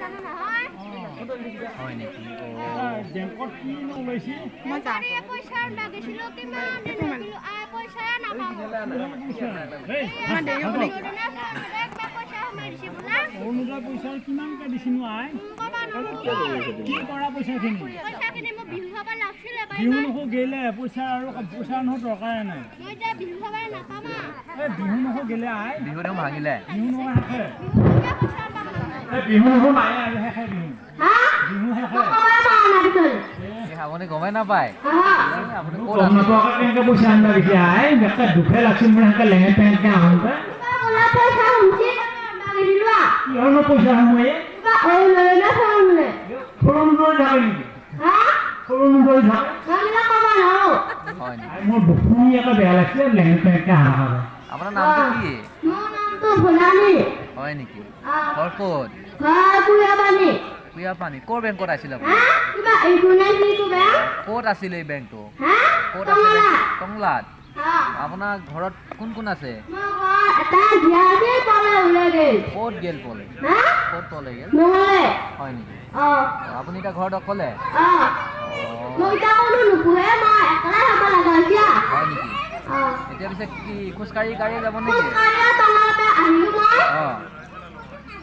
নাজানো নহয়। হয় নেকি? অঁ। বেংকত কি ওলাইছে? মই যাওঁ। পইচা লাগিছিল, কিমান দিন ৰখিলো আই, পইচাই নাপালো। এই। ইমান দেৰি হ'ব নেকি? একবাৰ পইচা সোমাই দিছে বোলা। অৰুণোদয় পইচা কিমানকে দিছিনো আই? ক'বা নোৱাৰো। কি কৰা পইচাখিনি? পইচাখিনি মোক বিহু খাব লাগছিলে। বিহু নোখো গেলে পইচা আৰু পইচা নহয়, দৰকাৰে নাই। মই এতিয়া বিহু খাব নাপাম। এই বিহু নোখো গেলে আই। বিহু দেখোন ভাঙিলে। বিহু নোখো শেষে। বিহু পইচা আনবা মন নাই। এই বিহু নোখো নাই আৰু শেষে বিহু। হা? বিহু শেষে। মই ক'বাই পৰা নাই দেখোন। এই আপুনি গমেই নাপায়। এই আপুনি ক'ত গম আছে? নাপাৱাকে কেনেকে পইচা আনিব গৈছে আই? বেকা দুখে লাগছে মোৰ সেনেকে লেঙে পেঙকে আহোঁতে। কিবা বোলা পইচা সোমছি, আনবা গৈছিলো আ। কিহৰনো পইচা সোমোৱে? কিবা অৰুণোদয় ফৰ্ম। অৰুণোদয় থাকে নেকি? হা? অৰুণোদয় থাকে? মই এইবিলাক ক'ব নোৱাৰো। হয় নেকি? আই, মোৰ শুনি একে বেয়া লাগছে লেঙে পেঙকে আহা কাৰণে। আপোনাৰ নামটো কি? মোৰ নামটো ভোলানী। হয় নেকি? আহ, ঘৰ ক'ত? ঘৰ কুঁহিয়াপানী। কুঁহিয়াপানী। ক'ৰ বেংকত আছিল আপুনি? হা, কিবা এইটো নে কিটো বেয়া। ক'ত আছিল এই বেংকটো? হা? ক'ত আছিলে? টঙলা। টংলাত। হা। আপোনাৰ ঘৰত কোন কোন আছে? মোৰ ঘৰত এটা জীয়া আছে, তলে ওলাই গ'ল। ক'ত গেল পলে? হা? ক'ত তলে গেল? নহ'লে। হয় নেকি? অ। আপুনি এতিয়া ঘৰত অকলে? অ। অঁ। মই এতিয়া কোনো নুপুহে, মই একলাই হ'ব লগা হৈছে। হয় নেকি? অ। এতিয়া পিছে কি খোজকাঢ়ি গাড়ী যাব নেকি? খোজকাঢ়িয়ে টঙলাৰ পৰা আহিলো মই। অঁ,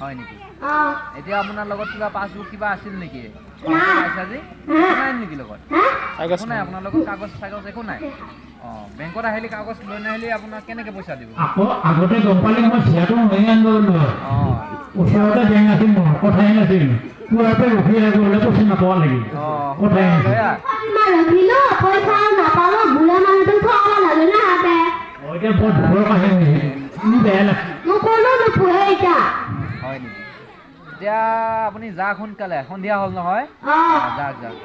হয় নেকি? অ। এতিয়া আপোনাৰ লগত কিবা পাছবুক কিবা আছিল নেকি? নাই। পাইছা যে? হা? একো নাই নেকি লগত? হা? একো নাই আপোনাৰ লগত, কাগজ চাগজ একো নাই। অঁ, বেংকত আহিলে কাগজ লৈ নাহিলে আপোনাক কেনেকৈ পইচা দিব? আকৌ আগতে গম পালে মই চিয়াটো ময়ে আনিব গ'লো হয়। অঁ। ওচৰতে বেংক আছিল, মোৰ কথাই নাছিল। পুৱাতে ৰখি থাকো বোলে, পইচা নাপাব লাগি। অঁ। কথাই নাছিল। লৈ আহ। ইমান ৰখিলো, পইচাও নাপালো, বুঢ়া মানুহটো থকাব লাগে না হাতে। অ, এতিয়া বৰ দুখৰ কাহিনী হৈছে, শুনি বেয়া লাগছে। মোক কোনো নুপুহে এতিয়া। হয় নেকি? এতিয়া আপুনি যাক সোনকালে, সন্ধিয়া হ'ল নহয়। অ। যাক যাক।